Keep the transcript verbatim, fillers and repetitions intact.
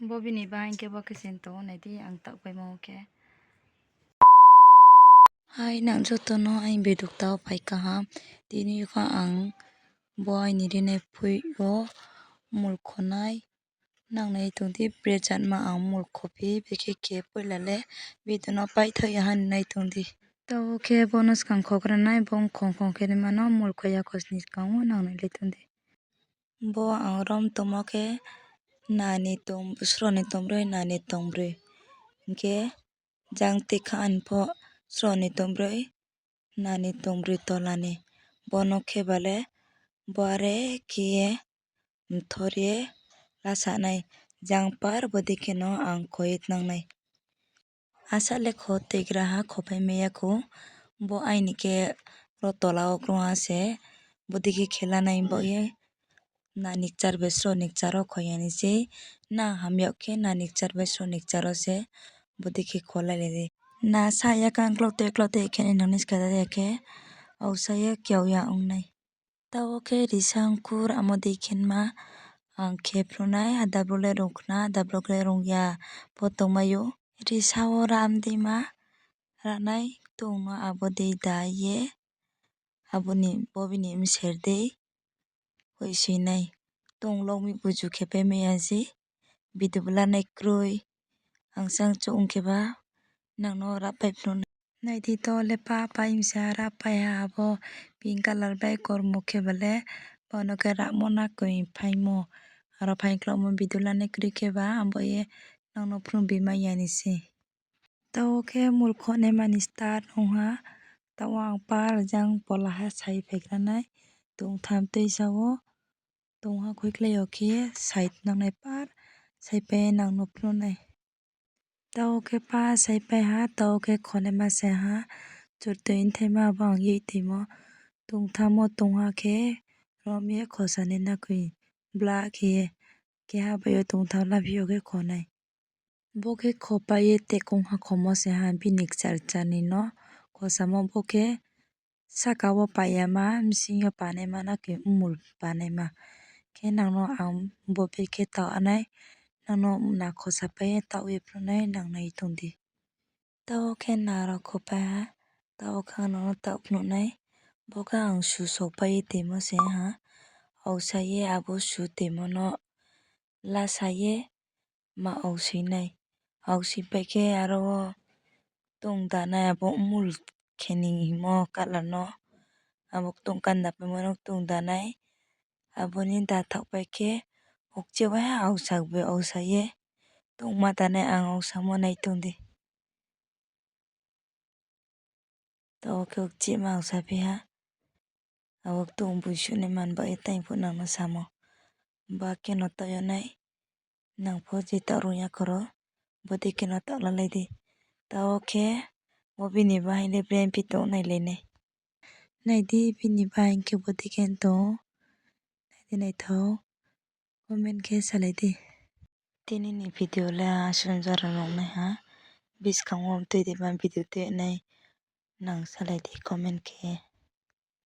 Bo bini bahai khe bo khe se tong ou, nai di ang taohpaimo khe. Hai nang joto no aini beduk tao phai kaham. Tini kho ang bo aini rinai phui yo mul khonai. Nang nai tong di, bre jatma ang mul khophi, bekhe khe poila le video no paithaoh ya ha ni nai tong di. Tao khe bo no skang khokra nai, bo khong khong khe naima no mul kho ya khosni skang wo nang nai le tong di. Bo ang rom tongmo khe nani tong, sroni tongbroi, nani tongbroi. Hing khe jang tikha ni pho sroni tongbroi, nani tongbroi tola ni. Bo no khe ba le bo are khe ye mthor ye lasa nai, jang par bo dei khe no ang kho ye tnang nai. Asa le kho toigra ha, khophai mai ya khou. Bo aini khe ro tola wo krungha se, bo dei khe khe la nai bo ye. Nani kchar bai sroni kchar wo kho ya ni sei, nang hamyag khe nani kchar bai sroni kchar wo se, bo dei khe kho lai le di. Na sa ya kang klok toi klok toi khe nai nang ni skada ya khe, ausa ye kiao ya ong nai. Tao khe risa ngkur amo dei khe ma ang khe phrunai, adabrok le rung khna, adabrok le rung ya pho tongmai ou. Risa wo ram dei ma ranai tong no abo dei da ye, abo ni bo bini mser dei hoihsoi nai. Tong lok mi buju khe pai mai ya se, video bo lanai kroi. Ang chang chouh ong khe ba nang no rap pai phnuh nai. Nai di to le pa, pa msa rap pai ha abo pink colour bai kormo khe ba le, bo no khe rapmo na koi phaimo. Aro phaing khlaomo video lanai kroi khe ba, abo ye nang no phrung bi mai ya ni se. Tao khe mul khonaima ni start ong ha. Tao ang par jang pola ha sai phaigra nai. Tongtham tuisa wo tong ha, khuikhlai yo khe sai nangnai par saipai nang no phnuh nai. Tao khe pa saipai ha, tao khe khonaima se ha, churtoi nthaima bo ang ye toimo. Tongtham wo tong ha khe rom ye khosa ni na koi bla khe ye, keha bai yo tongtham laphi yo khe khonai. Bo khe khopai ye tekong ha khomo se ha, bini kchar kchar ni no khosamo bo khe saka wo pai ya ma, bsing yo panaima na khe mmul panaima. Khe nang no ang bo bai khe taoh nai, nang no na khosapai ye taoh ye phnuh nai, nang nai tong di. Tao khe na rao khopai ha, tao khe ang nang no taoh phnuh nai. Bo khe ang su sopai ye toimo se ha, ausa ye abo su toimo no lasa ye ma ausi nai. Ausi pai khe aro wo tong danai, abo mmul khe ni hingmo colour no, abo tong kanda paimo no tong danai. Abo ni dathaoh pai khe ukchih bai ha ausa bai ausa ye tongma tanai ang aosamo nai tong di. Tao khe ukchihma aosaphi ha. Abo tong buisuh ni man ba ye tang phuh nang no samo. Ba khe no taoh ya nai. Nang pho je taoh rung ya khoro, bo dei khe no taoh lalai di. Tao khe bo bini bahai le brephi tong nailai nai. Nai di bini bahai khe bo dei khe tong. Nai di naithao. Comment khe salai di. Tini ni video le asuh jora nung nai ha. Buskang wo mtui dei ma video tuinai nang salai di comment khe.